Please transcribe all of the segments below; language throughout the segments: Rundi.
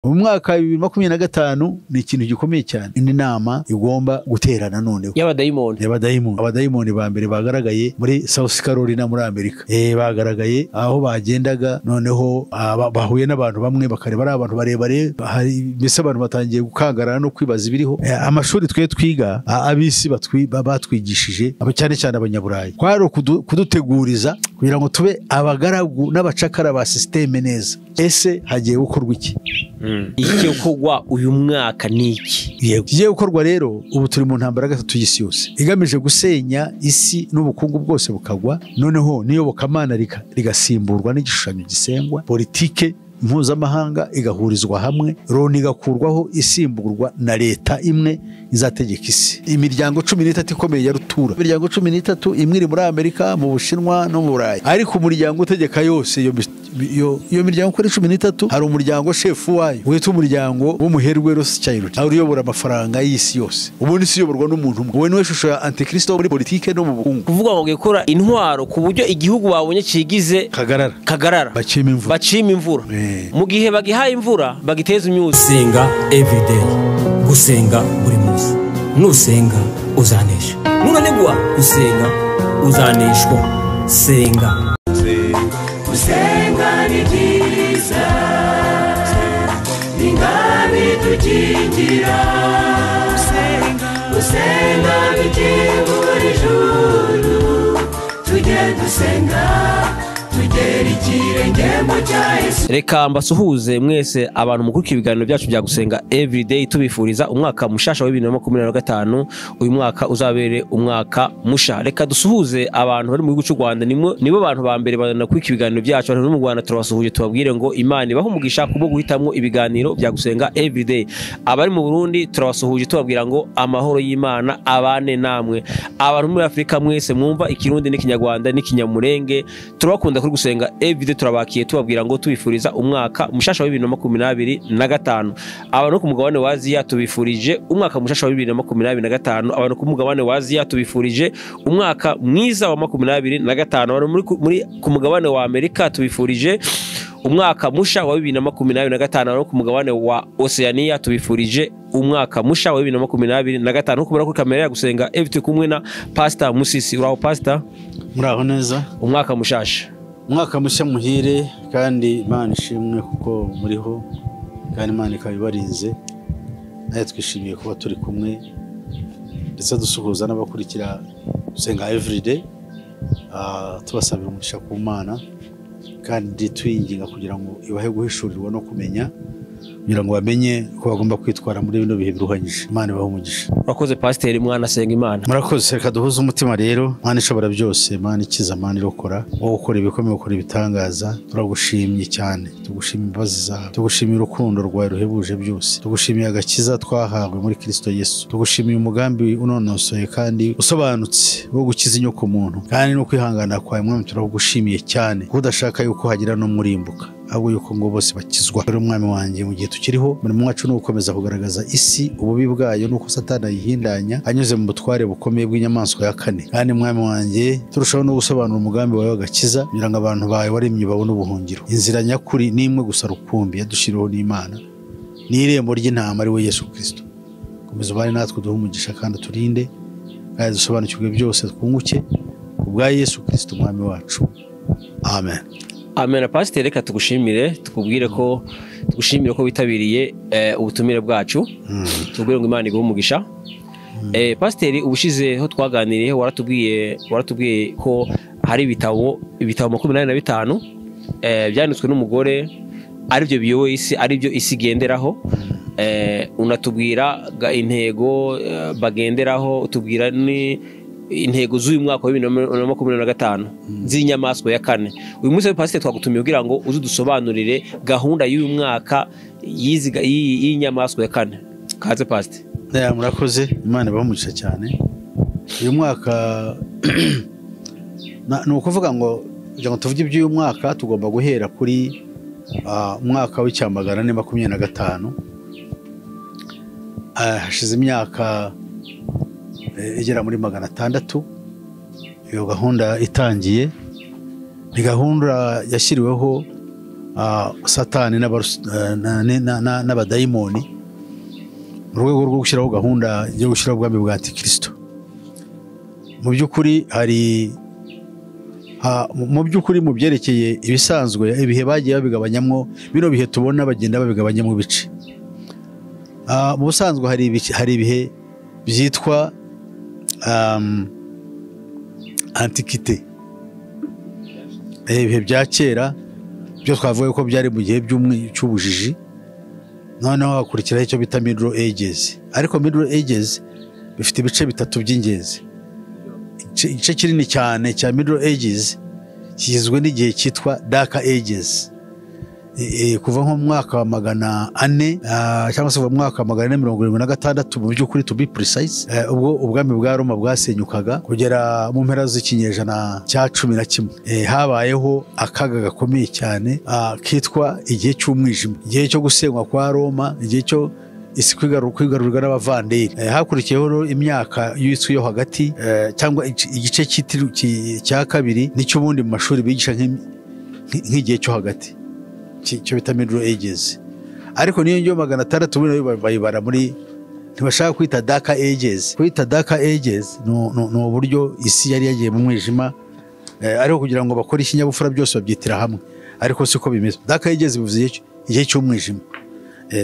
Mu mwaka wa 2025 ni ikintu gikomeye cyane, indi nama igomba guterana noneho y'abadayimoni. Y'abadayimoni. Abadayimoni ba mbere bagaragaye muri South Carolina muri Amerika. Bagaragaye aho bagendaga, noneho bahuye n'abantu bamwe bakareba ari abantu barebare, hari mbese abantu batangiye gukangarana no kwibaza ibiriho. Amashuri twe twiga, ab'isi batwigishije, abo cyane cyane abanyaburayi, kwari kuduteguriza kugira ngo tube abagaragu n'abacakara ba système neza. Ese hagiye gukorwa iki? Ikigiye gukorwa uyu mwaka ni iki? Yego, ikigiye gukorwa rero, ubu turi mu ntambara ya gatatu y'isi yose igamije gusenya isi n'ubukungu bwose bukagwa, noneho n'iyobokamana rigasimburwa n'igishushanyo gisengwa, politike mpuzamahanga igahurizwa hamwe, Loni igakurwaho isimburwa na leta imwe izategeka isi. Imiryango 13 ikomeye ya rutura, imiryango 13, imwe iri muri Amerika, mu Bushinwa no mu Burayi, ariko umuryango utegeka yose iyo miryango uko ari 13, hari umuryango shefu wayo witwa umuryango w'umuherwe Rothschild, aho uyobora amafaranga y'isi yose. Ubundi isi iyoborwa n'umuntu umwe, uwo niwe shusho ya antikristo muri politike no mu bukungu. Kuvuga ngo gukora intwaro ku buryo igihugu babonye cigize kagarara, kagarara, bacima imvura, bacima imvura. Mu gihe bagihaye imvura bagiteza imyuzi. Gusenga everyday, gusenga buri munsi. Nusenga uzanesha, nunanigwa gusenga uzaneshwa. Senga. Gusenga ni byiza, ingabo itukingira. Gusenga bikingura ijuru, tujye dusenga tugera ikirenge mu cya Yesu. Reka mbasuhuze mwese abantu mukurikira ibiganiro byacu bya Gusenga Everyday, tubifuriza umwaka mushasha wa 2025. Uyu mwaka uzabere umwaka musha. Reka dusuhuze abantu bari mu gihugu cy'u Rwanda, nibo bantu ba mbere banakurikira ibiganiro byacu. Abantu bari mu Rwanda turabasuhuje, tubabwire ngo Imana ibahe umugisha kubwo guhitamwo ibiganiro bya Gusenga Everyday. Abari mu Burundi turabasuhuje, tubabwira ngo amahoro y'Imana abane namwe. Abantu muri Afurika mwese mwumva Ikirundi n'Ikinyarwanda n'Ikinyamurenge, turabakunda kuri Gusenga Everyday, turabakiye, tubabwira ngo tubifuriza umwaka mushasha wa 2025. Abantu ku mugabane wa Aziya tubifurije umwaka mushasha wa 2025. Abantu ku mugabane wa Aziya tubifurije umwaka mwiza wa 25. Abantu muri ku mugabane wa Amerika tubifurije umwaka musha wa 2025. Abantu ku mugabane wa Oceania tubifurije umwaka musha wa 2025. Nkuko mubona kuri kamera ya Gusenga Everyday, kumwe na Pastor Musisi. Uraho, Pastor? Muraho neza. Umwaka mushasha. Umwaka mushya muhire, kandi Imana ishimwe kuko muriho, kandi Imana ikaba ibarinze. Nawe twishimiye kuba turi kumwe, ndetse dusuhuza n'abakurikira Gusenga Everyday, tubasabira umugisha ku Mana, kandi tuyinginga kugira ngo ibahe guhishurirwa no kumenya, kugira ngo bamenye ko bagomba kwitwara muri bino bihe biruhanyije. Imana ibahe umugisha. Urakoze, Pasiteri. Mwana asenga Imana. Murakoze. Reka duhuze umutima rero. Mana ishobora byose, Mana ikiza, Mana irokora, wowe ukora ibikomeye, ukora ibitangaza, turagushimye cyane. Tugushimiye imbabazi zawe, tugushimiye urukundo rwawe ruhebuje byose, tugushimiye agakiza twahawe muri Kristo Yesu, tugushimiye umugambi unonosoye kandi usobanutse wo gukiza inyoko muntu, kandi no kwihangana kwawe. Mwami, turagushimiye cyane kuko udashaka yuko hagira n'umurimbuka, ahubwo yuko ngo bose bakizwa. Rero Umwami wanjye, mu gihe tukiriho, umurimo wacu ni ugukomeza kugaragaza isi ububi bwayo nuko Satani ayihindanya anyuze mu butware bukomeye bw'inyamaswa ya kane. Kandi Mwami wanjye, turushaho no gusobanura umugambi wawe w'agakiza, kugira ngo abantu bawe waremye babone ubuhungiro. Inzira nyakuri ni imwe gusa rukumbi yadushyiriweho n'Imana, ni irembo ry'intama, ari we Yesu Kirisito. Komeza ubane natwe, duhe umugisha kandi uturinde, kandi dusobanukirwe byose, twunguke kubwa Yesu Kirisito Umwami wacu. Amen. Amen. Pasiteri, reka tugushimire, tukubwire ko tugushimire ko witabiriye ubutumire bwacu, tubwire ngo Imana iguhe umugisha. Pasiteri, ubushize ho twaganiriye waratubwiye ko hari ibitabo 85 byanditswe n'umugore, aribyo biyoboye isi, aribyo isi igenderaho. Unatubwira intego bagenderaho, utubwira ni intego z'uyu mwaka wa 2025 z'inyamaswa ya kane. Uyu munsi rero, Pasiteri, twagutumiye kugira ngo uze udusobanurire gahunda y'uyu mwaka y'inyamaswa ya kane. Kaze, Pasiteri. Ya, murakoze. Imana ibahe umugisha cyane. Uyu mwaka ni ukuvuga ngo kugira ngo tuvuge iby'uyu mwaka, tugomba guhera kuri umwaka w'1425. Hashize imyaka igera muri 600 iyo gahunda itangiye. Ni gahunda yashyiriweho Satani n'abadayimoni mu rwego rwo gushyiraho gahunda yo gushyiraho ubwami bwa Antikristo. Mu by'ukuri hari mu by'ukuri mu byerekeye ibisanzwe ibihe bagiye babigabanyamwo, bino bihe tubona bagenda babigabanyamo ibice. Mu busanzwe hari ibihe byitwa antiquité, ibihe bya kera byo twavuga ko byari mu gihe cy'ubujiji, noneho hakurikiraho icyo bita middle ages. Ariko middle ages bifite ibice bitatu by'ingenzi. Igice kinini cyane cya middle ages kigizwe n'igihe cyitwa dark ages, kuva nko mu mwaka wa 400 cyangwa se kuva mu mwaka wa 476 mu by'ukuri to be precise, ubwo ubwami bwa Roma bwasenyukaga kugera mu mpera z'ikinyejana cya 11. Habayeho akaga gakomeye cyane kitwa igihe cy'umwijima, igihe cyo gusenywa kwa Roma, igihe cyo isi kwigarurwa n'abavanderi. Hakurikiyeho imyaka y'isi yo hagati, cyangwa igice cya kabiri nicyo ubundi mu mashuri bigisha nk'igihe cyo hagati cyo bita middle ages. Ariko niyo ngiyo 600 ubundi bayibara muri, ntibashaka kwita dark ages. Kwita dark ages ni uburyo isi yari yagiye mu mwijima, ariko kugira ngo bakore ikinyabupfura byose babyitira hamwe, ariko siko bimeze. Dark ages bivuze igihe cy'umwijima.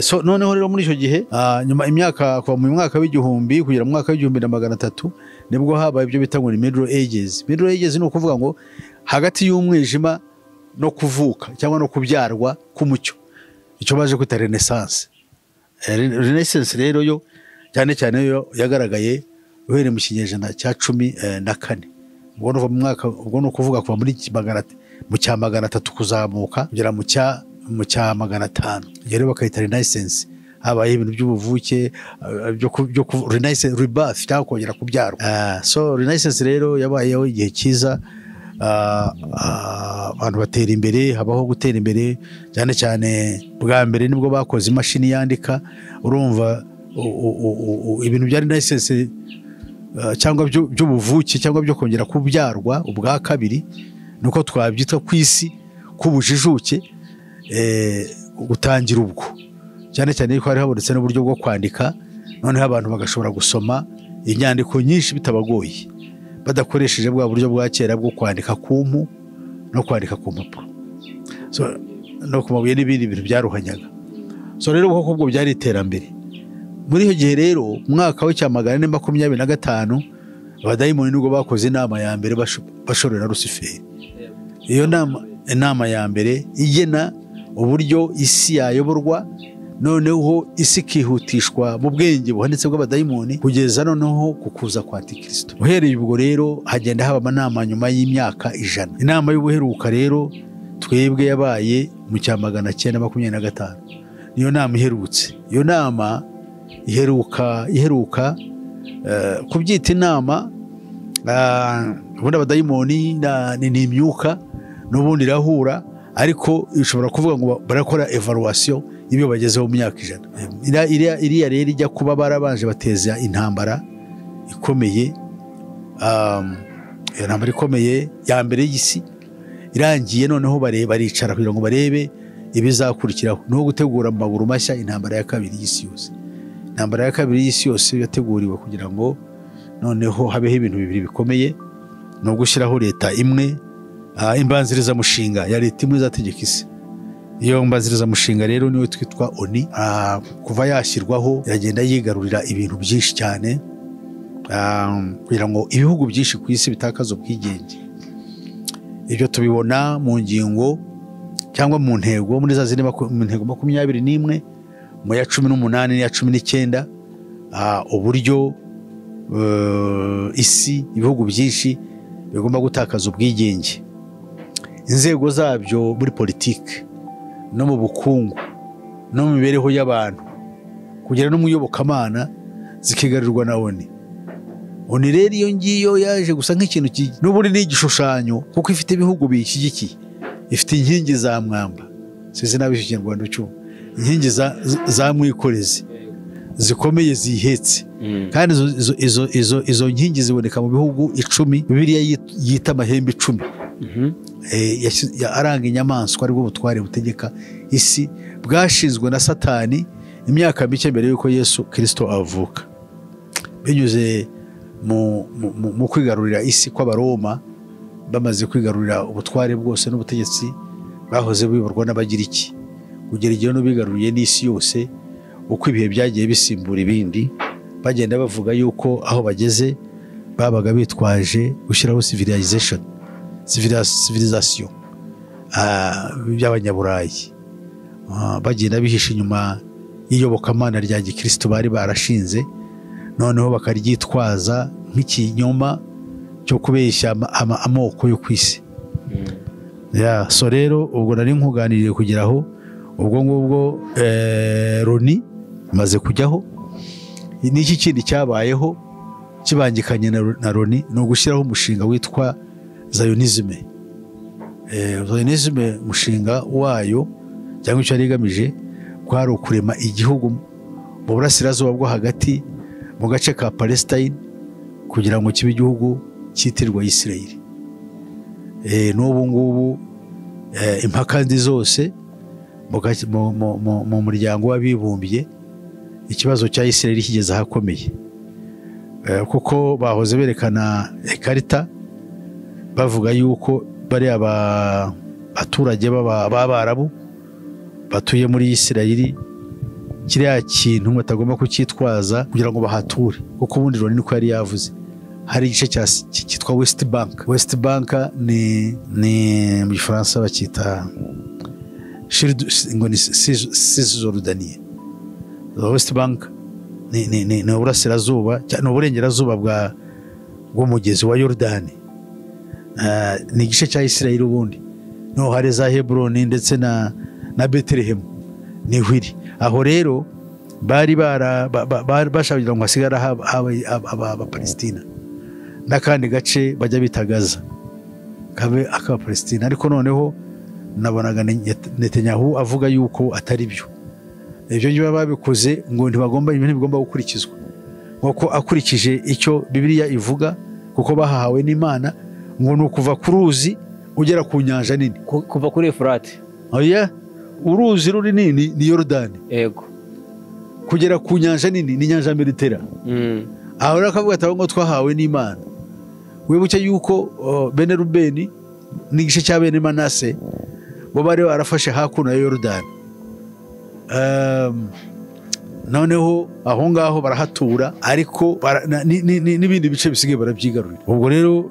So noneho rero muri icyo gihe nyuma imyaka kuva mu mwaka w'igihumbi kugera mu mwaka w'1300 nibwo habaye ibyo bita ngo ni middle ages. Middle ages ni ukuvuga ngo hagati y'umwijima no kuvuka cyangwa no kubyarwa k'umucyo, icyo baje kwita renaissance. Renaissance rero yo cyane cyane yo yagaragaye uhereye mu kinyejana cya 14. Ubwo no mu mwaka, ubwo no kuvuga kuva muri mu cya 300 kuzamuka kugera mu cya 500, rero bakayita renaissance. Habaye ibintu by'ubuvuke byo renaissance, rebirth cyangwa kongera kubyarwa. So renaissance rero yabayeho igihe cyiza, abantu batera imbere, habaho gutera imbere cyane cyane bwa mbere nibwo bakoze imashini yandika. Urumva ibintu bya renaissance cyangwa by'ubuvuke cyangwa byo kongera kubyarwa ubwa kabiri, nuko twabyita ku isi kubujijuke, gutangira ubwo cyane cyane ko hari habonetse n'uburyo bwo kwandika, noneho abantu bagashobora gusoma inyandiko nyinshi bitabagoye, badakoresheje bwa buryo bwa kera bwo kwandika ku mpu no kwandika ku mpapuro, so no ku mabuye n'ibindi bintu byaruhanyaga. So rero ubwo kubwo byari iterambere. Muri icyo gihe rero umwaka w'icya 425 abadayimoni nibwo bakoze inama ya mbere bashorera Rusiferi. Iyo nama ya mbere igena uburyo isi yayoborwa, noneho isi ikihutishwa mu bwenge buhanitse bw'abadayimoni kugeza noneho kukuza kwa Antikristo. Uhereye ubwo rero hagenda haba amanama nyuma y'imyaka 100. Inama y'ubuheruka rero twebwe yabaye mu cya 925, niyo nama iherutse. Iyo nama iheruka kubyita inama, ubundi abadayimoni ni imyuka n'ubundi irahura, ariko ishobora kuvuga ngo barakora evaluation ibyo bagezeho mu myaka 100. Iriya rero ijya kuba barabanje bateza intambara ikomeye, intambara ikomeye ya mbere y'isi irangiye, noneho baricara kugira ngo barebe ibizakurikiraho, no gutegura mu maguru mashya intambara ya kabiri y'isi yose. Intambara ya kabiri y'isi yose yateguriwe kugira ngo noneho habeho ibintu bibiri bikomeye, no gushyiraho leta imwe, imbanzirizamushinga ya leta imwe izategeka isi. Iyo mbanzirizamushinga rero niyo twitwa ONU. Kuva yashyirwaho iragenda yigarurira ibintu byinshi cyane, kugira ngo ibihugu byinshi ku isi bitakaze ubwigenge. Ibyo tubibona mu ngingo cyangwa mu ntego muri za zindi mu ntego 21, mu ya 18 n'iya 19, uburyo isi ibihugu byinshi bigomba gutakaza ubwigenge, inzego zabyo muri politiki no mu bukungu no mu mibereho y'abantu kugera no mu iyobokamana zikigarirwa na ONU. ONU rero iyo ngiyo yaje gusa nk'ikintu n'ubundi ni igishushanyo, kuko ifite ibihugu biyishyigikiye, ifite inkingi za mwamba, sizi nabi Ikinyarwanda cyo, inkingi za mwikorezi zikomeye zihetse, kandi izo nkingi ziboneka mu bihugu 10 Bibiliya yita amahembe 10. Aranga inyamaswa, aribwo butware butegeka isi, bwashinzwe na Satani imyaka mike mbere y'uko Yesu Kristo avuka, binyuze mu kwigarurira isi kw'Abaroma. Bamaze kwigarurira ubutware bwose n'ubutegetsi bahoze biburwa n'Abagiriki, kugera igihe bigaruriye n'isi yose. Uko ibihe byagiye bisimbura ibindi, bagenda bavuga yuko aho bageze babaga bitwaje gushyiraho civilization by'Abanyaburayi, bagenda bihisha inyuma y'iyobokamana rya gikristo bari barashinze, noneho bakaryitwaza nk'ikinyoma cyo kubeshya amoko yo ku isi. So rero ubwo nari nkuganiriye kugeraho ubwo ngubwo Loni imaze kujyaho. N'iki kindi cyabayeho kibangikanye na Loni ni ugushyiraho umushinga witwa Zionisme. Zionisme, umushinga wayo cyangwa icyo yari igamije kwari ukurema igihugu mu burasirazuba bwo hagati mu gace ka Palestine, kugira ngo kibe igihugu cyitirwa Israel. N'ubu ngubu impaka zose mu muryango w'abibumbye, ikibazo cya Israel kigeze ahakomeye, kuko bahoze berekana ikarita bavuga yuko bari abaturage b'Abarabu batuye muri Israel, kiriya kintu batagomba kucyitwaza kugira ngo bahature, kuko ubundi Loni niko yari yavuze. Hari igice cyitwa West Bank. West Bank ni mu Gifaransa bacyita ngo ni Cisjordanie. West Bank ni uburasirazuba, ni uburengerazuba bw'umugezi wa Yordani. Ni igice cya Israel ubundi. No hari za Hebroni ndetse na Bethlehem ni hwiri. Aho rero bari bashaka kugira ngo hasigare Abapalestina n'akandi gace bajya bita Gaza kabe ak'Abapalestina. Ariko noneho nabonaga Netanyahu avuga yuko atari byo, ibyo ngibyo babikoze ngo ntibagomba, ibintu bigomba gukurikizwa nkuko akurikije icyo Bibiliya ivuga, kuko bahawe n'Imana ngo ni ukuva ku ruzi ugera ku nyanja nini, kuva kuri Efurate. Oya, uruzi runini ni Yorodani, yego, kugera ku nyanja nini ni nyanja Meditera. Aho rero akavuga ati ngo twahawe n'Imana. Wibuke yuko bene Rubeni n'igice cya bene Manase bo bari barafashe hakuno ya Yorodani. Noneho aho ngaho barahatura, ariko n'ibindi bice bisigaye barabyigarurira. Ubwo rero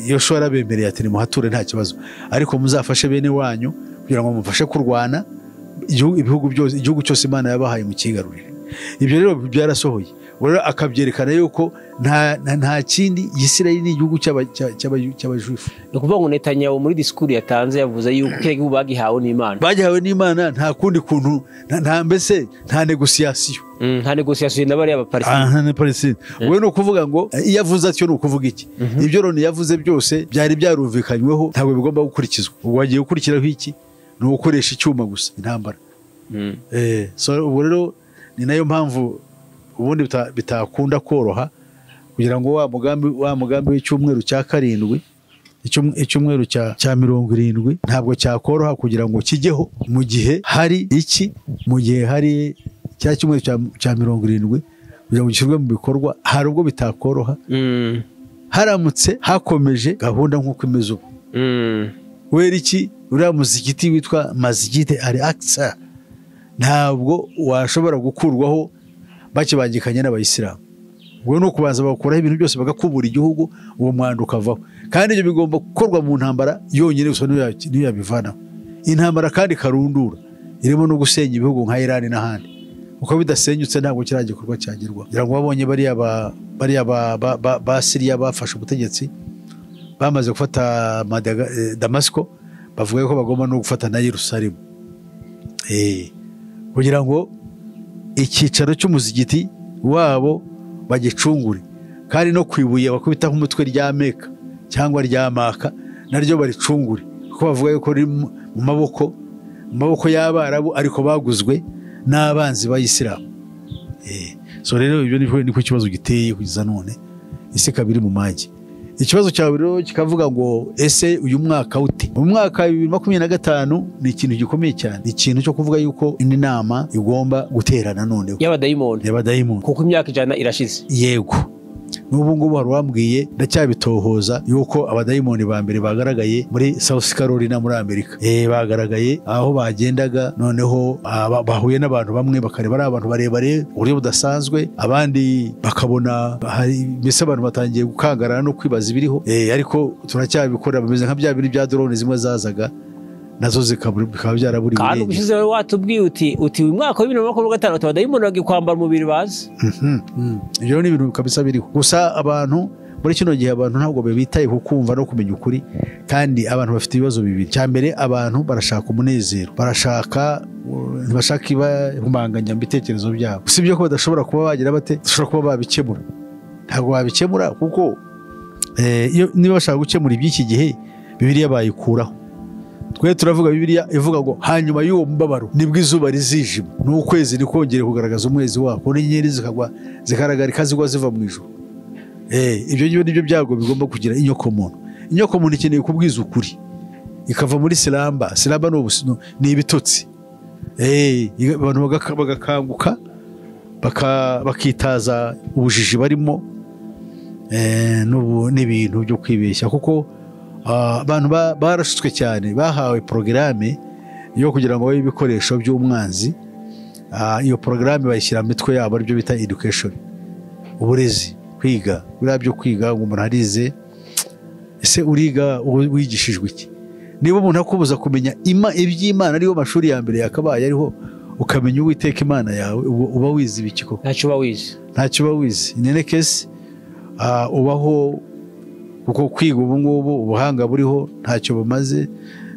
Yoshua arabemereye ati nimuhature nta kibazo, ariko muzafashe bene wanyu kugira ngo mufashe kurwana ibihugu byose, igihugu cyose Imana yabahaye mukigarurire. Ibyo rero byarasohoye. Rero akabyerekana yuko nta kindi Israel ni igihugu cy'Abajuifu. Ni ukuvuga ngo Netanyahu muri disikuru yatanze yavuze yuko kiriya gihugu bagihawe n'Imana. Bagihawe n'Imana, nta kundi kuntu, nta mbese nta negociation. Nta negociation na bariya Abapalestina. Nta Palestine. We ni ukuvuga ngo iyo avuze atyo ni ukuvuga iki? Ibyo Loni yavuze byose byari byarumvikanyweho, ntabwo bigomba gukurikizwa. Ubwo wagiye gukurikiraho iki? Ni ugukoresha icyuma gusa, intambara. So ubwo rero ni nayo mpamvu ubundi bitakunda koroha kugira ngo wa mugambi w'icyumweru cya karindwi, icyumweru cya 70 ntabwo cyakoroha kugira ngo kijyeho mu gihe hari iki, mu gihe hari cya cyumweru cya 70 kugira ngo gishyirwe mu bikorwa, hari ubwo bitakoroha. Haramutse hakomeje gahunda nk'uko imeze ubu. Wera iki, uriya muzigiti witwa Masjid Al-Aqsa ntabwo washobora gukurwaho bakibangikanye n'Abayisilamu. Ubwo ni ukubanza bakuraho ibintu byose bagakubura igihugu, uwo mwanda ukavaho. Kandi ibyo bigomba gukorwa mu ntambara yonyine gusa niyo yabivanaho. Intambara kandi karundura irimo no gusenya ibihugu nka Iran n'ahandi. Uko bidasenyutse ntabwo kiriya gikorwa cyagerwaho. Ngira ngo babonye bariya ba Syria bafashe ubutegetsi, bamaze gufata Damasco, bavuga ko bagomba no gufata na Yerusalemu. Kugira ngo icyicaro cy'umuzigiti wabo bagicungure, kandi no kwibuye bakubita nk'umutwe rya Meka cyangwa rya Maka naryo baricungure, kuko bavuga yuko riri mu maboko y'Abarabu, ariko baguzwe n'abanzi b'Abayisilamu. So rero ibyo niko kibazo giteye kugeza none, isi kabiri mu magi. Ikibazo cyawe rero kikavuga ngo ese uyu mwaka ute? Mu mwaka 2025 ni ikintu gikomeye cyane, ikintu cyo kuvuga yuko indi nama igomba guterana noneho y'abadayimoni, kuko imyaka 100 irashize. Yego, n'ubu ngubu hari uwambwiye, ndacyabitohoza, yuko abadayimoni ba mbere bagaragaye muri South Carolina muri Amerika. Bagaragaye aho bagendaga, noneho bahuye n'abantu bamwe bakareba ari abantu barebare uburyo budasanzwe, abandi bakabona mbese abantu batangiye gukangarana no kwibaza ibiriho. Ariko turacyabikora, bameze nka bya biri bya drone zimwe zazaga nazo zikaba byaraburiwe. Kandi ubushize wari watubwiye uti uyu mwaka wa 2025 abadayimoni bagiye kwambara umubiri bazi. Ibyo ni ibintu kabisa biriho. Gusa abantu muri kino gihe abantu ntabwo bitaye ku kumva no kumenya ukuri, kandi abantu bafite ibibazo bibiri. Cya mbere, abantu barashaka umunezero, barashaka, ntibashaka ibahumanganya mu bitekerezo byabo. Usibye ko badashobora kuba bagira bate, bashobora kuba babikemura. Ntabwo babikemura kuko niba bashaka gukemura iby'iki gihe, Bibiliya bayikuraho. Twe turavuga Bibiliya ivuga ngo hanyuma y'uwo mubabaro nibwo izuba rizijima, n'ukwezi nikongere kugaragaza umwezi wako, n'inyenyeri zikagwa zikaragarika zigwa ziva mu ijuru. Ibyo ngibyo nibyo byago bigomba kugira inyokomuntu. Inyokomuntu ikeneye kubwiza ukuri, ikava muri silamba. Silamba ni ibitotsi. Abantu bagakanguka, bakitaza ubujiji barimo n'ibintu byo kwibeshya, kuko abantu barashutswe cyane, bahawe porogaramu yo kugira ngo babe ibikoresho by'umwanzi. Iyo porogaramu bayishyira mu mitwe yabo, aribyo bita education, uburezi, kwiga. Buriya byo kwiga ngo umuntu arize, ese uriga wigishijwe iki? Niba umuntu akubuza kumenya iby'Imana, ariyo mashuri ya mbere yakabaye ariho, ukamenya Uwiteka Imana yawe, uba wize ibiki koko? Ntacyo uba wize, ntacyo uba wize. In case ubaho, kuko kwiga ubu ngubu ubuhanga buriho ntacyo bumaze,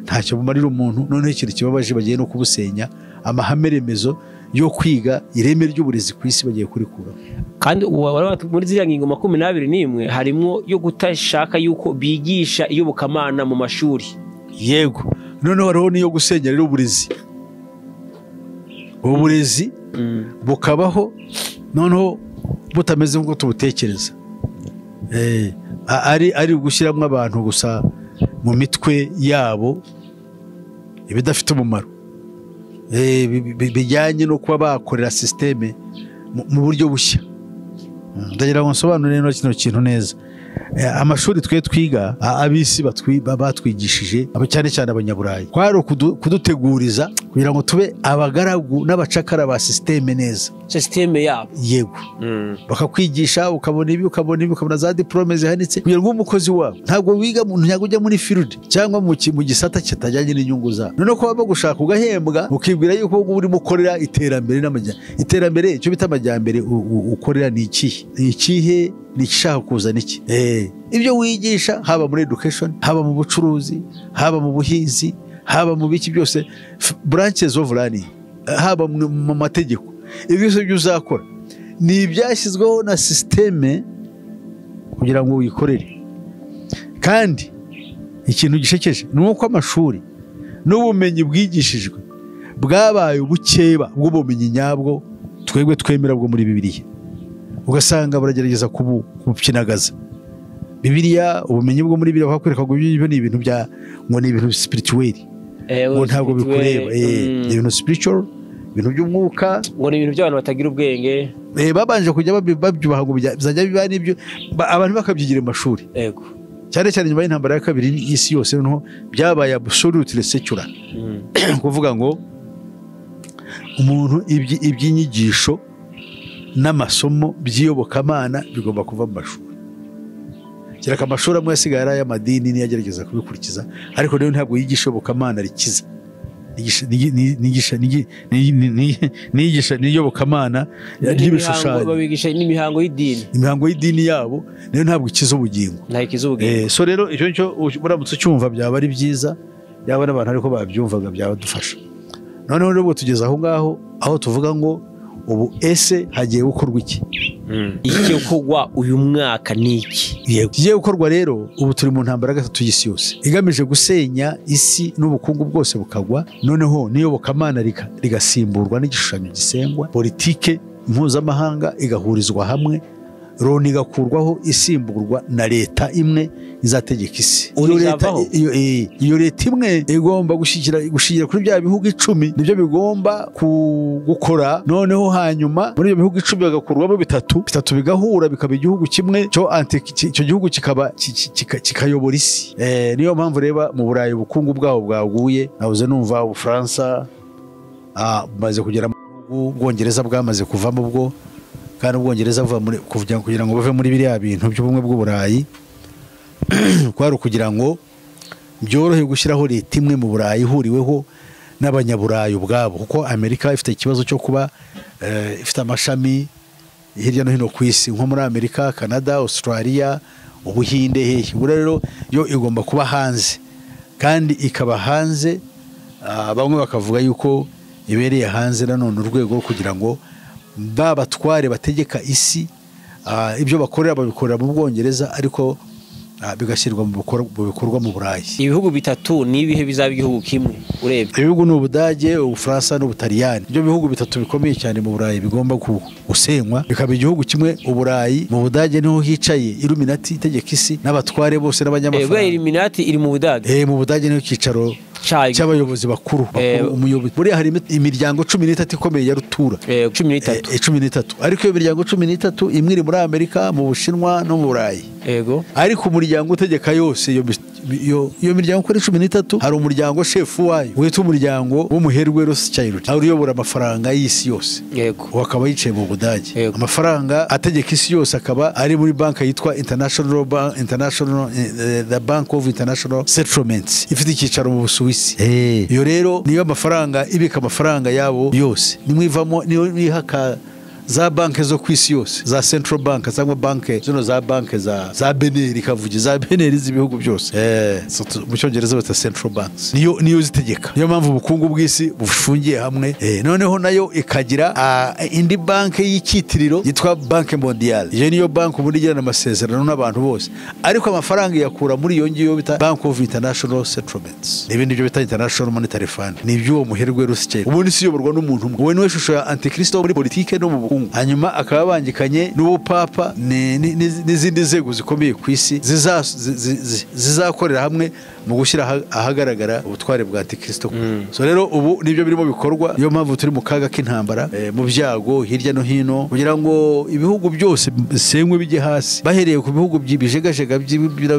ntacyo bumarira umuntu. Noneho ikintu kibabaje, bagiye no kubusenya amahame remezo yo kwiga, ireme ry'uburezi ku isi bagiye kurikura. Kandi muri ziriya ngingo 21 harimo yo kutashaka yuko bigisha iyobokamana mu mashuri. Yego, noneho hariho n'iyo gusenya rero uburezi, uburezi bukabaho noneho butameze nk'uko tubutekereza. Ari gushyiramo abantu gusa mu mitwe yabo ibidafite umumaro, bijyanye no kuba bakorera systeme mu buryo bushya. Ndagira ngo nsobanure no kino kintu neza. Amashuri twe twiga, abisi batwigishije, cyane cyane abanyaburayi, kwari kuduteguriza kugira ngo tube abagaragu n'abacakara ba systeme neza, systeme yabo. Yego, bakakwigisha ukabona ibi, ukabona ibi, ukabona za diplome zihanitse kugira ngo umukozi wabo. Ntabwo wiga, ntabwo ujya muri field cyangwa mu gisata kitajyanye n'inyungu zabo. Noneho ko baba gushaka ugahembwa, ukibwira yuko urimo ukorera iterambere n'amajyambere. Iterambere, icyo bita amajyambere ukorera ni ikihe? Ni ikihe? Ni ikishaka kuzana iki? Ibyo wigisha haba muri education, haba mu bucuruzi, haba mu buhinzi, haba mu biki byose, branches of learning, haba mu mategeko, ibyo byose byo uzakora ni ibyashyizweho na systeme kugira ngo wikorere. Kandi ikintu gishekeje ni uko amashuri n'ubumenyi bwigishijwe bwabaye ubukeba bw'ubumenyi nyabwo twebwe twemera bwo muri Bibiliya. Ugasanga baragerageza kubupyinagaza Bibiliya, ubumenyi bwo muri Bibiliya bakwereka ngo ibyo ni ibintu bya, ngo ni ibintu spirituel, ngo ntabwo bikureba, ibintu spiritual, ibintu by'umwuka, ngo ni ibintu by'abantu batagira ubwenge. Babanje kujya babyubaha ngo bizajya biba n'ibyo abantu bakabyigira mu mashuri. Yego, cyane cyane nyuma y'intambara ya kabiri y'isi yose, noneho byabaye absolutely secular. Kuvuga ngo umuntu iby'inyigisho n'amasomo by'iyobokamana bigomba kuva mu mashuri. Kereka amashuri amwe asigaye ari ay'amadini niyo agerageza kubikurikiza, ariko rero ntabwo yigisha iyobokamana rikiza, niyigisha n'iyobokamana ry'ibishushanyo, babigisha n'imihango y'idini, imihango y'idini yabo nayo ntabwo ikiza ubugingo, ntabwo ikiza ubugingo. So rero icyo cyo uramutse ucyumva byaba ari byiza, yaba n'abantu ariko babyumvaga byabadufasha. Noneho rero tugeze aho ngaho aho tuvuga ngo ubu ese hagiye gukorwa iki? Igiye gukorwa uyu mwaka ni iki? Yego, igiye gukorwa rero ubu turi mu ntambara gatatu y'isi yose igamije gusenya isi n'ubukungu bwose bukagwa, noneho n'iyobokamana rigasimburwa n'igishushanyo gisengwa, politike mpuzamahanga igahurizwa hamwe, Loni igakurwaho isimburwa na leta imwe izategeka isi. Iyo leta imwe igomba gushingira kuri bya bihugu 10 nibyo bigomba gukora, noneho hanyuma muri ibyo bihugu 10 bagakurwamo bitatu bigahura bikaba igihugu kimwe cyo gihugu kikaba kikayobora isi. Niyo mpamvu reba mu Burayi ubukungu bwabo bwaguye. Nabuze numva Ubufaransa bumaze kugera mu Bwongereza bwamaze kuvamo ubwo, kandi Ubwongereza buva muri kugira ngo bave muri biriya bintu by'ubumwe bw'Uburayi kwari kugira ngo byorohe gushyiraho leta imwe mu Burayi ihuriweho n'abanyaburayi ubwabo, kuko Amerika ifite ikibazo cyo kuba ifite amashami hirya no hino ku isi, nko muri Amerika, Canada, Australia, Ubuhinde hehe. Ubu rero yo igomba kuba hanze, kandi ikaba hanze bamwe bakavuga yuko ibereye hanze nanone urwego rwo kugira ngo babatware bategeka isi, ibyo bakorera babikorera mu Bwongereza ariko bigashyirwa mu bikorwa mu Burayi. Ibihugu bitatu ni ibihe bizaba igihugu kimwe urebye? Ibihugu ni Ubudage, Ubufaransa n'Ubutaliyani. Ibyo bihugu bitatu bikomeye cyane mu Burayi bigomba gusenywa bikaba igihugu kimwe. Uburayi, mu Budage niho hicaye Illuminati itegeka isi n'abatware bose n'abanyamafaranga. Illuminati iri mu Budage? Mu Budage niho cyicaro cy'abayobozi bakuru. Umuyobozi buriya hari imiryango 13 ikomeye ya rutura. 13. Ariko iyo miryango 13 imwe iri muri Amerika, mu Bushinwa no mu Burayi. Yego. Ariko umuryango utegeka yose iyo miryango kuri 13 hari umuryango shefu wayo witwa umuryango w'umuherwe Rothschild, aho uyobora amafaranga y'isi yose. Yego. Wakaba yicaye mu Budage. Amafaranga ategeka isi yose akaba ari muri banka yitwa International Bank, International the Bank of International Settlements, ifite icyicaro mu Busuwisi. Iyo rero niyo amafaranga ibika amafaranga yabo yose, nimwivamo niyo nihaka za banke zo kwisi yose, za Central Bank cyangwa banke zino za banke za BNR kavuge za BNR z'ibihugu byose. Mu cyongereza bata Central Banks. Niyo zitegeka. Niyo mpamvu ubukungu bw'isi bufungiye hamwe. Noneho nayo ikagira indi banke y'icyitiriro yitwa Banque Mondiale. Iyo niyo banke ubundi igirana amasezerano n'abantu bose, ariko amafaranga yakura muri iyo ngiyo bita Bank of International Settlements. N'ibindi byo bita International Monetary Fund. Ni iby'uwo muherwe Rothschild. Ubundi si yoborwa n'umuntu umwe. Uwo niwe shusho ya Antikristo muri politike no mu bukungu. Hanyuma akaba bangikanye n'ubupapa n'izindi nzego zikomeye ku isi zizakorera hamwe mu gushyira ahagaragara ubutware bwa Antikristo. So rero ubu nibyo birimo bikorwa. Niyo mpamvu turi mu kaga k'intambara, mu byago hirya no hino, kugira ngo ibihugu byose bisenywe bijye hasi, bahereye ku bihugu by'ibijegajega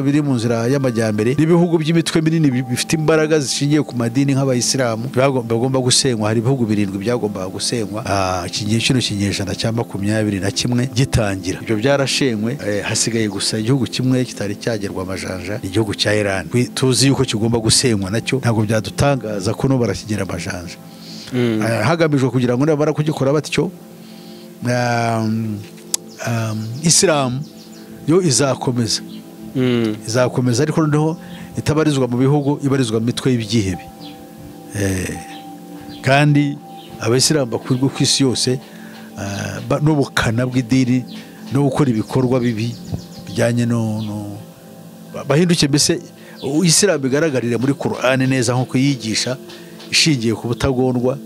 biri mu nzira y'amajyambere n'ibihugu by'imitwe minini bifite imbaraga zishingiye ku madini nk'abayisilamu bagomba gusenywa. Hari ibihugu 7 byagombaga gusenywa kino kinyejana cya 21 gitangira. Ibyo byarashenywe, hasigaye gusa igihugu kimwe kitari cyagerwa amajanja, igihugu cya Iran. Tuzi yuko kigomba gusenywa nacyo, ntabwo byadutangaza ko no barakigera amajanja. Hagamijwe kugira ngo nabara kugikora batyo, Islam yo izakomeza. Izakomeza ariko noneho itabarizwa mu bihugu, ibarizwa mu mitwe y'ibyihebe. Kandi abayisilamu bakwirwa ku isi yose n'ubukana bw'idini no gukora ibikorwa bibi bijyanye no bahinduke, mbese Islam bigaragarira muri Qur'an neza nko kuyigisha ishingiye ku butagondwa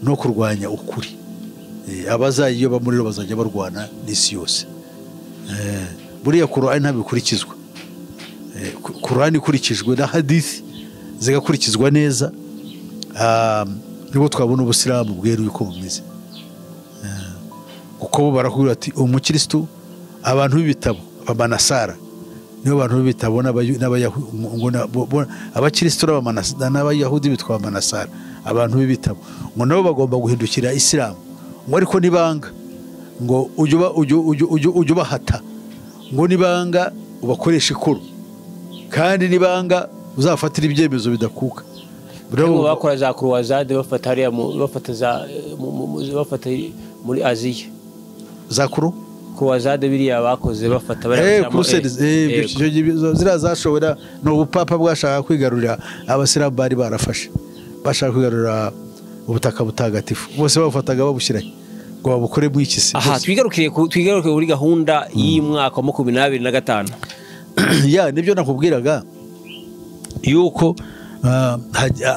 no kurwanya ukuri. Abazayiyoba muri ro bazajya barwana n'isi yose. Buriya Qur'an ntabikurikizwa. Qur'an ikurikijwe na hadith zigakurikizwa neza, nibwo twabona ubusilamu bweruye uko bumeze. Kuko bo barakubwira ati umukristo, abantu b'ibitabo abamanasara nibo bantu b'ibitabo abakristo n'abayahudi bitwa abamanasara, abantu b'ibitabo ngo nabo bagomba guhindukira Islam, ngo ariko nibanga ngo ujye ubahata, ngo nibanga ubakoresha ikoro, kandi nibanga uzafatira ibyemezo bidakuka. Ngo bakora za croisade bafata hariya bafata za bafata muri Aziya za croisade biriya bakoze bafata bari crusades, zira zashobora no ubupapa bwashaka kwigarurira abasilamu bari barafashe, bashaka kwigarurira ubutaka butagatifu bose bafataga babushyirahe ngo babukore mu iki se. Aha twigarukire kuri gahunda y'umwaka wa 2025. Ya nibyo nakubwiraga yuko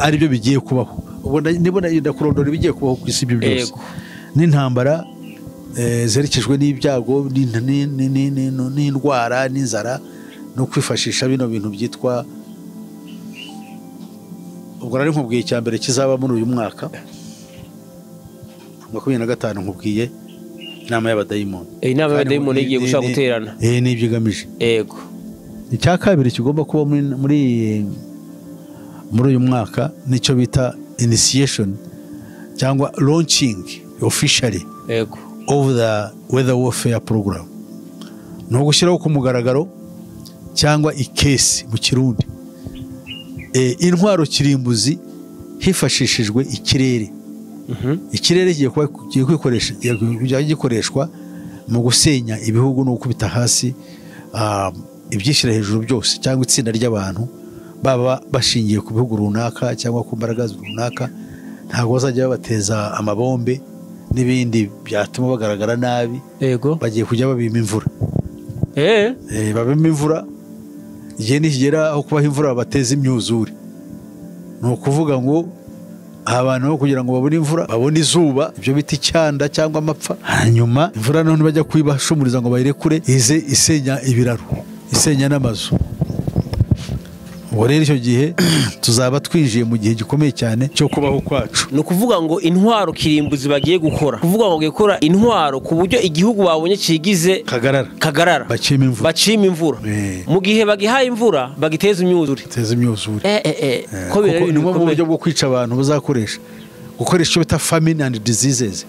ari byo bigiye kubaho. Ubwo nibona ndakurondora ibigiye kubaho ku isi byose. N'intambara Zerekejwe n'ibyago n'indwara n'inzara no kwifashisha bino bintu byitwa ubwo nari nkubwiye icya mbere kizaba muri uyu mwaka 25 nkubwiye inama y'abadayimoni. Inama y'abadayimoni igiye gushaka guterana. N'ibyo igamije. Yego. Icya kabiri kigomba kuba muri uyu mwaka nicyo bita initiation cyangwa launching officially. Yego. Of the weather warfare program. No gushyiraho ku mugaragaro cyangwa ikesi mu Kirundi. Intwaro kirimbuzi hifashishijwe ikirere. Ikirere kigiye kwikoresha gikoreshwa mu gusenya ibihugu no gukubita hasi ibyishyira hejuru byose cyangwa itsinda ry'abantu baba bashingiye ku bihugu runaka cyangwa ku mbaraga runaka. Ntabwo bazajya babateza amabombe n'ibindi byatuma bagaragara nabi. Yego. Bagiye kujya babima imvura. Babima imvura igihe nikigera aho kubaha imvura babateza imyuzure. Ni ukuvuga ngo abantu bo kugira ngo babone imvura babone izuba, ibyo bita icyanda cyangwa amapfa, hanyuma imvura none bajya kuyibashumuriza ngo bayirekure ize isenya ibiraro, isenya n'amazu. Ubwo rero icyo gihe tuzaba twinjiye mu gihe gikomeye cyane cyo kubaho kwacu. Ni ukuvuga ngo intwaro kirimbuzi bagiye gukora, kuvuga ngo gukora intwaro ku buryo igihugu babonye kigize kagarara bacima imvura. Mu gihe bagihaye imvura bagiteza imyuzure. Ko ni mu buryo bwo kwica abantu bazakoresha gukoresha icyo bita famine and diseases.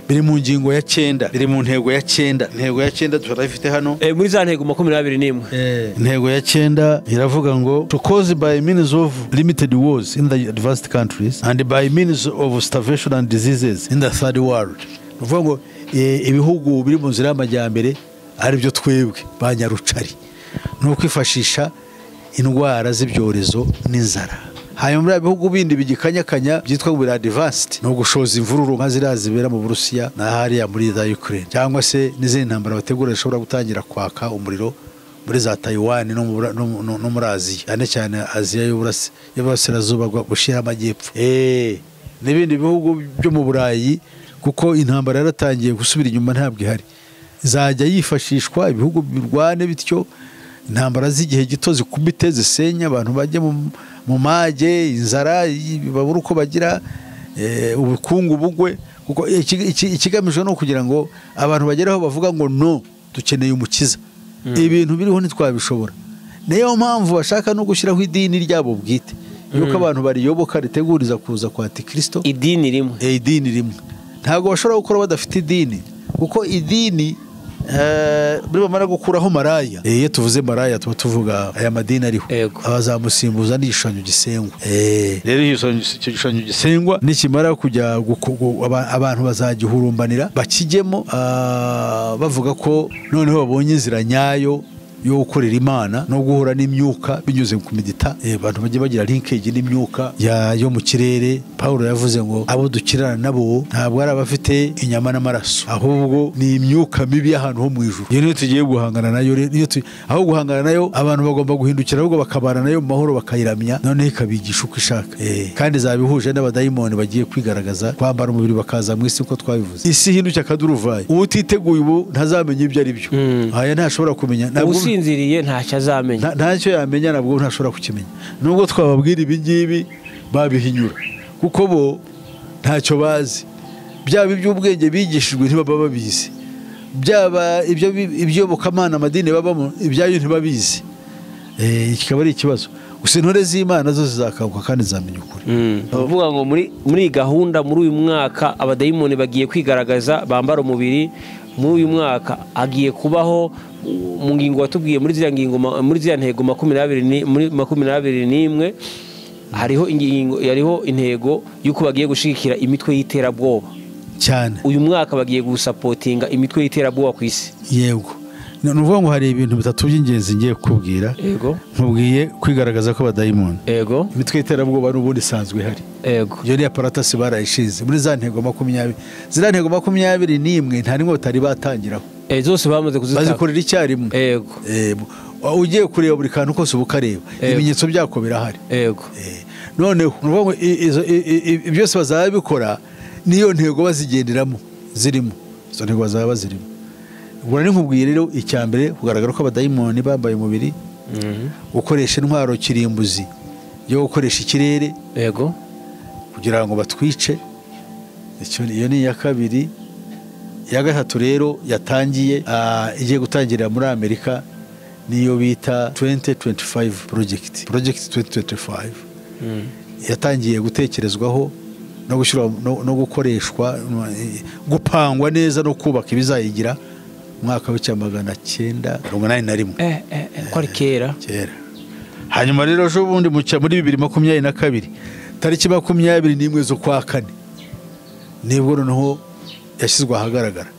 Biri mu ngingo ya 9, biri mu ntego ya 9. Intego ya 9 turayifite hano. Muri za ntego 21. Intego ya 9 iravuga ngo to cause by means of limited wars in the advanced countries and by means of starvation and diseases in the third world. Uvuga ngo ibihugu biri mu nzira y'amajyambere ari byo twebwe banyarucari no kwifashisha indwara z'ibyorezo n'inzara. Hanyuma muri bihugu bindi bigikanyakanya byitwa ngo advanced no gushoza imvururu nka ziriya zibera mu Burusiya na hariya muri za Ukraine cyangwa se n'izindi ntambara bategura zishobora gutangira kwaka umuriro muri za Taiwan no muri Aziya, cyane cyane Aziya y'Uburasirazuba gushira amajyepfo n'ibindi bihugu byo mu Burayi, kuko intambara yaratangiye gusubira inyuma ntabwo ihari. Zajya yifashishwa ibihugu birwane bityo intambara z'igihe gito zikubite zisenya abantu bajye mu mage, inzara babura uko bagira, ubukungu bugwe, kuko ikigamijwe no kugira ngo abantu bageraho bavuga ngo no dukeneye umukiza. Ibintu biriho ntitwabishobora. Niyo mpamvu bashaka no gushyiraho idini ryabo bwite yuko abantu bariyoboka riteguriza kuza kwa Antikristo. Idini rimwe. Idini rimwe. Ntabwo bashobora gukora badafite idini, kuko idini buri bamara gukuraho maraya. Iyo tuvuze maraya tuba tuvuga aya madini ariho abazamusimbuza n'igishushanyo gisengwa. Rero icyo gishushanyo gisengwa nikimara kujya abantu bazagihurumbanira bakijyemo, bavuga ko noneho babonye inzira nyayo yo gukorera Imana no guhura n'imyuka binyuze ku medita. Abantu bajye bagira linkage n'imyuka yo mu kirere. Paulo yavuze ngo abo dukirana nabo ntabwo ari abafite inyama n'amaraso, ahubwo ni imyuka mibi y'ahantu ho mu ijuru. Iyo niyo tugiye guhangana nayo, niyo aho guhangana nayo abantu bagomba guhindukira ahubwo bakabana nayo mu mahoro bakayiramya, noneho ikabigisha uko ishaka. Kandi zabihuje n'abadayimoni bagiye kwigaragaza kwambara umubiri bakaza mu isi uko twabivuze. Isi ihinduka akaduruvayi, utiteguye ubu ntazamenya ibyo ari byo. Aya ntashobora kumenya, ntabwo usinziriye ntacyo azamenya, ntacyo yamenya, nabwo ntashobora kukimenya. Nubwo twababwira ibi ngibi babihinyura kuko bo ntacyo bazi. Byaba iby'ubwenge bigishijwe ntibaba babizi, byaba ibyo iby'obokamana amadini babamo ibyayo ntibabizi. Kikaba ari ikibazo. Gusa intore z'Imana zo zizakanguka kandi zamenya ukuri. Uvuga ngo muri gahunda muri uyu mwaka abadayimoni bagiye kwigaragaza bambara umubiri. Muri uyu mwaka agiye kubaho mu ngingo watubwiye muri ziriya ngingo, muri ziriya ntego 21 muri 21 hariho ingingo, hariho intego yuko bagiye gushigikira imitwe y'iterabwoba cyane. Uyu mwaka bagiye gusapotinga imitwe y'iterabwoba ku isi. Yego. Ni ukuvuga ngo hari ibintu bitatu by'ingenzi ngiye kukubwira. Yego. Nkubwiye kwigaragaza ko abadayimoni. Yego. Imitwe y'iterabwoba n'ubundi isanzwe ihari. Yego. Iyo ni apparatus barayishize muri za ntego 20. Ziriya ntego 21 nta nimwe batari batangiraho. Zose bamaze kuzitanga. Bazikorera icyarimwe. Yego. Ugiye kureba buri kantu kose ubukareba. Ibimenyetso byako birahari. Yego. Noneho nuvuga ngo byose bazabikora niyo ntego bazigenderamo zirimo. Izo ntego bazaba bazirimo. Ubwo nari nkubwiye rero icya mbere kugaragara ko abadayimoni bambaye umubiri, gukoresha intwaro kirimbuzi yo gukoresha ikirere, yego, kugira ngo batwice. Iyo ni iya kabiri. Iya gatatu rero yatangiye igiye gutangirira muri Amerika, niyo bita 2025 project, project 2025. Yatangiye gutekerezwaho no gushyirwa no gukoreshwa, gupangwa neza no kubaka ibizayigira mwaka w'1981. Ko ari kera. Kera. Hanyuma rero ejo bundi muri 2022 tariki 21 z'ukwa kane nibwo noneho yashyizwe ahagaragara,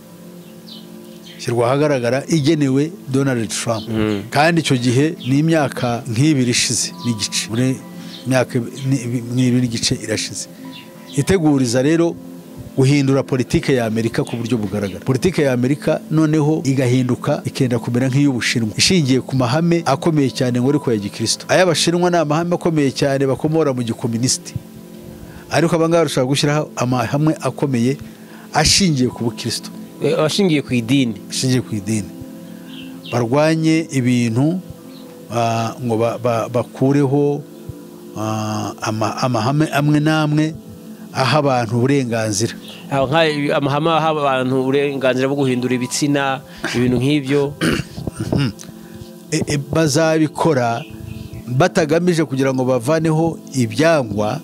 ishyirwa ahagaragara igenewe Donald Trump. Kandi icyo gihe ni imyaka nk'ibiri ishize n'igice, muri imyaka nk'ibiri n'igice irashize, iteguriza rero guhindura politike ya Amerika ku buryo bugaragara. Politike ya Amerika noneho igahinduka ikenda kumera nk'iy'Ubushinwa, ishingiye ku mahame akomeye cyane ngo ariko ya Gikristo. Ay'Abashinwa ni amahame akomeye cyane bakomora mu gikomunisiti, ariko abangaba barashaka gushyiraho amahame akomeye ashingiye ku bukristo, ashingiye ku idini, ashingiye ku idini. Barwanye ibintu ngo bakureho amahame amwe n'amwe aha abantu uburenganzira, amahame aha abantu uburenganzira bwo guhindura ibitsina, ibintu nk'ibyo. Bazabikora batagamije kugira ngo bavaneho ibyangwa,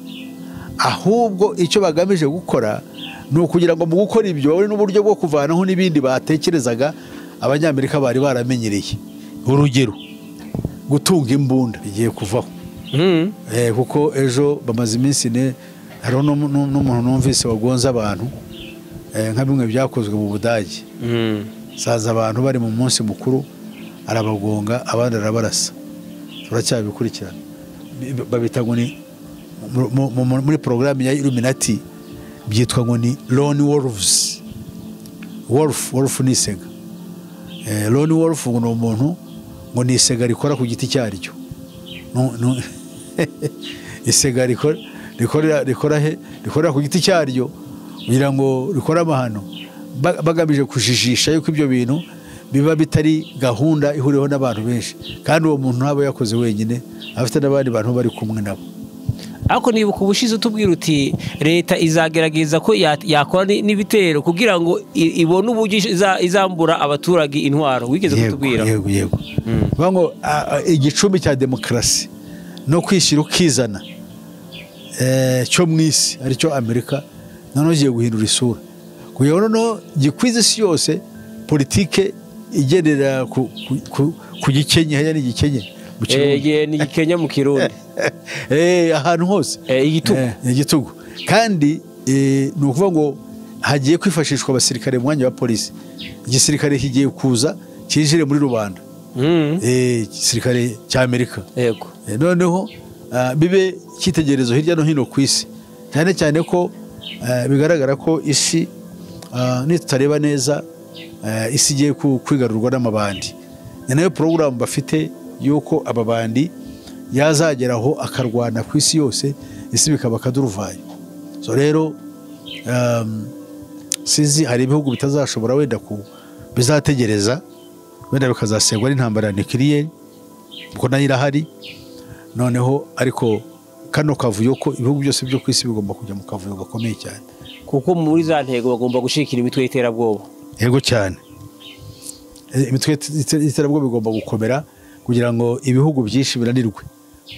ahubwo icyo bagamije gukora ni ukugira ngo mu gukora ibyo babone n'uburyo bwo kuvanaho n'ibindi batekerezaga Abanyamerika bari baramenyereye. Urugero, gutunga imbunda bigiye kuvaho. Kuko ejo bamaze iminsi ne hariho n'umuntu numvise wagonze abantu, nka bimwe byakozwe mu Budage. Saza abantu bari mu munsi mukuru arabagonga, abandi arabarasa. Turacyabikurikirana. Babita ngo ni muri programme ya Illuminati byitwa ngo ni Lone Wolves. Wolf ni isega. Lone Wolf ngo ni umuntu ngo ni isega rikora ku giti cyaryo. Isega rikora ku giti cyaryo kugira ngo rikore amahano, bagamije kujijisha yuko ibyo bintu biba bitari gahunda ihuriweho n'abantu benshi, kandi uwo muntu ntaba yakoze wenyine, afite n'abandi bantu bari kumwe nabo. Ariko nibuka ubushize utubwira uti leta izagerageza ko yakora n'ibitero kugira ngo ibone uburyo izambura abaturage intwaro, wigeze kutubwira. Yego, yego. Ngo igicumbi cya demokarasi no kwishyira ukizana cyo mu isi aricyo Amerika, noneho giye guhindura isura kugira ngo noneho gikwize isi yose politike igendera ku gikenye, haya ni igikenye mu Kirundi, ni igikenya mu Kirundi, ahantu hose igitugu, igitugu. Kandi ni ukuvuga ngo hagiye kwifashishwa abasirikare mu mwanya wa polisi. Igisirikare kigiye kuza kinjire muri rubanda, igisirikare cya Amerika. Yego. Noneho bibe cyitegererezo hirya no hino ku isi, cyane cyane ko bigaragara ko isi nitutareba neza isi igiye kwigarurwa n'amabandi. Ni nayo porogaramu bafite yuko ababandi yazageraho akarwana ku isi yose, isi bikaba akaduruvayo. So rero sinzi, hari ibihugu bitazashobora wenda ku bizategereza wenda bikazasengwa n'intambara ya nucleaire, kuko nayo irahari. Noneho ariko kano kavuyo ko ibihugu byose byo ku isi bigomba kujya mu kavuyo gakomeye cyane, kuko muri za ntego bagomba gushikira imitwe y'iterabwoba. Yego cyane, imitwe y'iterabwoba bigomba gukomera kugira ngo ibihugu byinshi binanirwe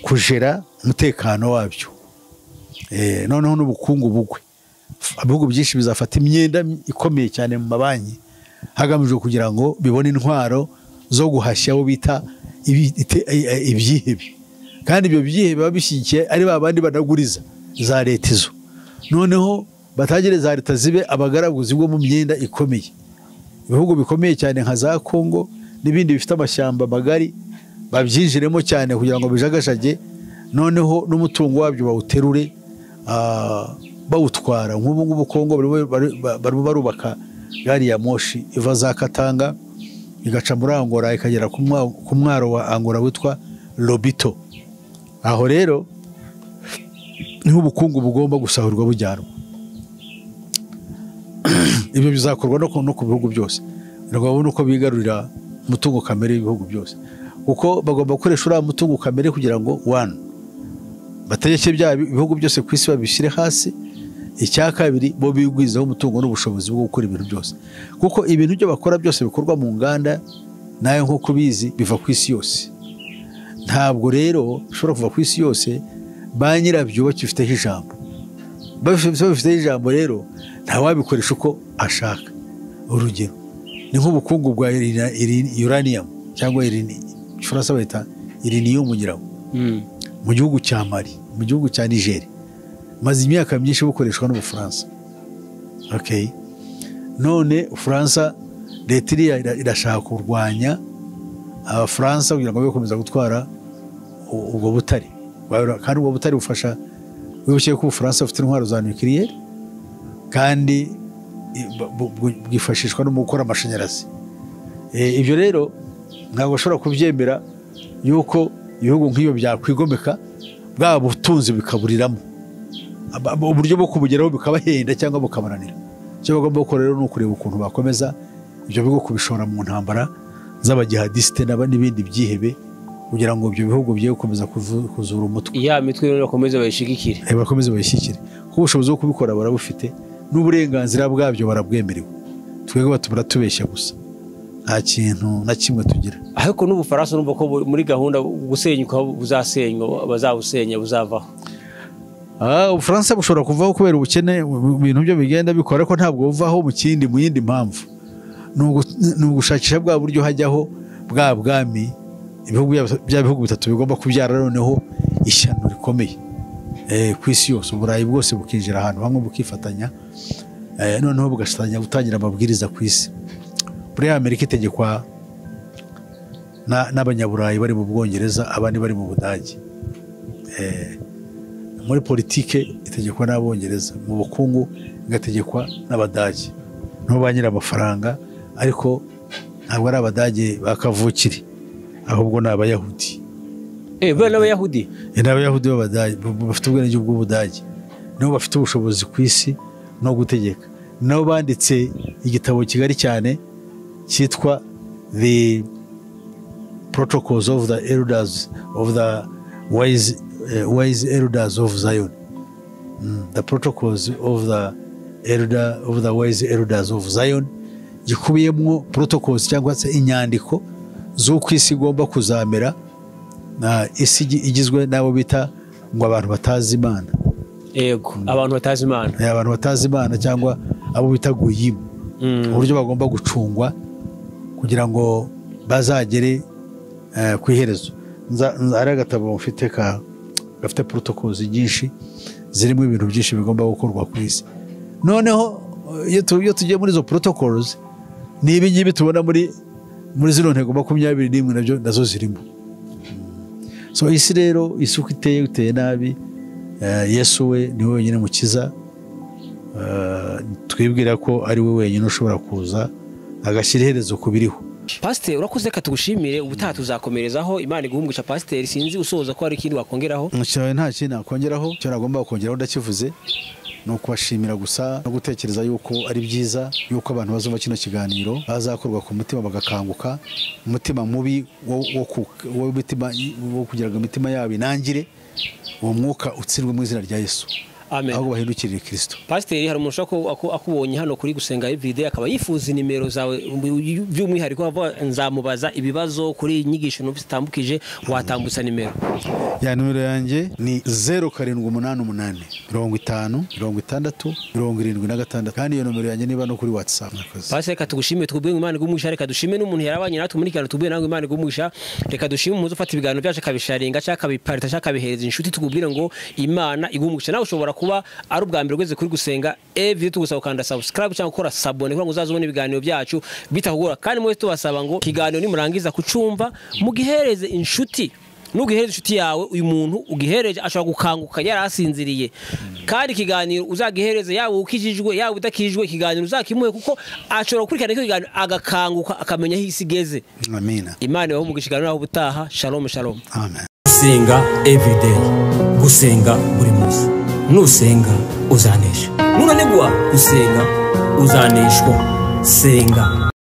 kujera umutekano wabyo. Noneho n'ubukungu bugwe, ibihugu byinshi bizafata imyenda ikomeye cyane mu mabanki hagamijwe kugira ngo bibone intwaro zo guhashya abo bita ibyihebe. Kandi ibyo byihebe biba bishyigikiye ari ba bandi banaguriza za leta izo, noneho batagire za leta zibe abagaraguzi bo mu myenda ikomeye. Ibihugu bikomeye cyane nka za Kongo n'ibindi bifite amashyamba magari babyinjiremo cyane kugira ngo bijagashage, noneho n'umutungo wabyo bawuterure bawutwara. Nk'ubu ngubu Kongo barimo barubaka gari ya moshi iva za Katanga igaca muri Angola ikagera ku mwaro wa Angola witwa Lobito. Aho rero niho ubukungu bugomba gusahurwa bujyanwa. Ibyo bizakorwa no ku bihugu byose, ngo babone uko bigarurira umutungo kamere w'ibihugu byose, kuko bagomba gukoresha uriya mutungo kamere kugira ngo one bategeke bya bihugu byose ku isi babishyire hasi. Icya kabiri, bo bigwizaho umutungo n'ubushobozi bwo gukora ibintu byose, kuko ibintu byo bakora byose bikorwa mu nganda, nayo nk'uko ubizi biva ku isi yose. Ntabwo rero bishobora kuva ku isi yose ba nyirabyo bakifiteho ijambo. Babifiteho ijambo rero ntawabikoresha uko ashaka. Urugero ni nk'ubukungu bwa uranium cyangwa Igifaransa bayita uranium ngira ngo, mu gihugu cya Mali, mu gihugu cya Niger, maze imyaka myinshi bukoreshwa n'Ubufaransa. Okay. None Ubufaransa, leta iriya irashaka kurwanya Abafaransa kugira ngo babe bakomeza gutwara ubwo butare, kandi ubwo butare bufasha. Wibuke ko Ubufaransa bufite intwaro za nucléaire, kandi bwifashishwa no mu gukora amashanyarazi. Ibyo rero ntabwo bashobora kubyemera yuko ibihugu nk'ibyo byakwigomeka, bwa butunzi bikaburiramo, uburyo bwo kubugeraho bikabahenda cyangwa bukabananira. Icyo bagomba gukora rero ni ukureba ukuntu bakomeza ibyo bigo kubishora mu ntambara z'abajihadisite n'ibindi byihebe, kugira ngo ibyo bihugu bigiye gukomeza kuzura umutwe. Ya mitwe rero bakomeze bayishigikire. Bakomeze bayishyikire, kuko ubushobozi bwo kubikora barabufite, n'uburenganzira bwabyo barabwemerewe. Twebwe baratubeshya gusa, nta kintu na kimwe tugira. Ariko n'Ubufaransa urumva ko muri gahunda gusenyuka buzasenywa, bazabusenya, buzavaho. Ubufaransa bushobora kuvaho kubera ubukene, ibintu byo bigenda bikora, ariko ntabwo buvaho mu kindi, mu yindi mpamvu ni ugushakisha bwa buryo hajyaho bwa bwami, ibihugu bya bihugu bitatu bigomba kubyara noneho ishyano rikomeye ku isi yose, Uburayi bwose bukinjira ahantu hamwe bukifatanya, noneho bugafatanya gutangira amabwiriza ku isi. Buriya Amerika itegekwa n'Abanyaburayi bari mu Bwongereza, abandi bari mu Budage. Muri politike itegekwa n'Abongereza, mu bukungu igategekwa n'Abadage, nibo ba nyir'amafaranga, ariko ntabwo ari Abadage ba kavukire, ahubwo ni Abayahudi. Buriya n'Abayahudi? Ni Abayahudi b'Abadage, bafite ubwenegihugu bw'Ubudage, nibo bafite ubushobozi ku isi no gutegeka. Nabo banditse igitabo kigari cyane cyitwa The Protocols of the Elders of the Wise Elders of Zion. The Protocols of the Elder of the Wise Elders of Zion, gikubiyemo protocols cyangwa se inyandiko z'uko isi igomba kuzamera, na isi igizwe n'abo bita ngo abantu batazi Imana. Yego, abantu batazi Imana. Abantu batazi Imana cyangwa abo bita goyimu, uburyo bagomba gucungwa kugira ngo bazagere ku iherezo. Hari agatabo mfite gafite protocols nyinshi zirimo ibintu byinshi bigomba gukorwa ku isi. Noneho iyo tugiye muri izo protocols, ni ibi ngibi tubona muri zino ntego 21 nabyo nazo zirimo. So isi rero, isi uko iteye, uteye nabi. Yesu we ni we wenyine mukiza, twibwira ko ari we wenyine ushobora kuza agashyira iherezo ku biriho. Pasiteri, urakoze, reka tugushimire, ubutaha tuzakomerezaho. Imana iguhe. Pasiteri, sinzi usoza ko hari ikindi wakongeraho. Cyane, nta kintu nakongeraho. Icyo nagomba kongeraho ndakivuze, ni ukubashimira gusa no gutekereza yuko ari byiza yuko abantu bazumva kino kiganiro bazakorwa ku mutima, bagakanguka umutima mubi wo kugira ngo imitima yabo inangire, uwo mwuka utsindwe mu izina rya Yesu. Amen. Ahubwo bahindukirire Kristo. Pasiteri, hari umuntu ushobora ko akubonye hano kuri Gusenga Everyday, akaba yifuza nimero zawe by'umwihariko, avuga nzamubaza ibibazo kuri iyi nyigisho numvise itambukije, watambutsa nimero? Ya, nimero yanjye ni 0788 50 60 76, kandi iyo nomero yanjye niba no kuri WhatsApp. Murakoze. Pasiteri, reka tugushime, tukubwire ngo Imana iguhe. Reka dushime n'umuntu yarabanye natwe muri kiganiro, tubwire nawe Imana iguhe. Reka dushime umuzi ufata ibiganiro byacu akabisharinga cyangwa akabiparita cyangwa akabihereza inshuti, tukubwire ngo Imana iguhe. Nawe ushobora kuba ari ubwa mbere ugeze kuri Gusenga Everyday, tugusaba gukanda subscribe cyangwa gukora s'abonner kugira ngo uzaze ubone ibiganiro byacu bitakugora. Kandi mwese tubasaba ngo ikiganiro nimurangiza kucumva mugihereze inshuti. Nugihereza inshuti yawe, uyu muntu ugihereje ashobora gukanguka yari asinziriye. Kandi ikiganiro uzagihereze yaba ukijijwe, yaba udakijijwe, ikiganiro uzakimuhe, kuko ashobora gukurikirana icyo kiganiro agakanguka, akamenya aho isi igeze. Amina. Imana ibahe umugisha naho ubutaha. Shalom, shalom. Amen. Gusenga everyday, gusenga buri munsi. Nusenga uzanesha, nunanigwa gusenga. Uzaneshwa. Senga.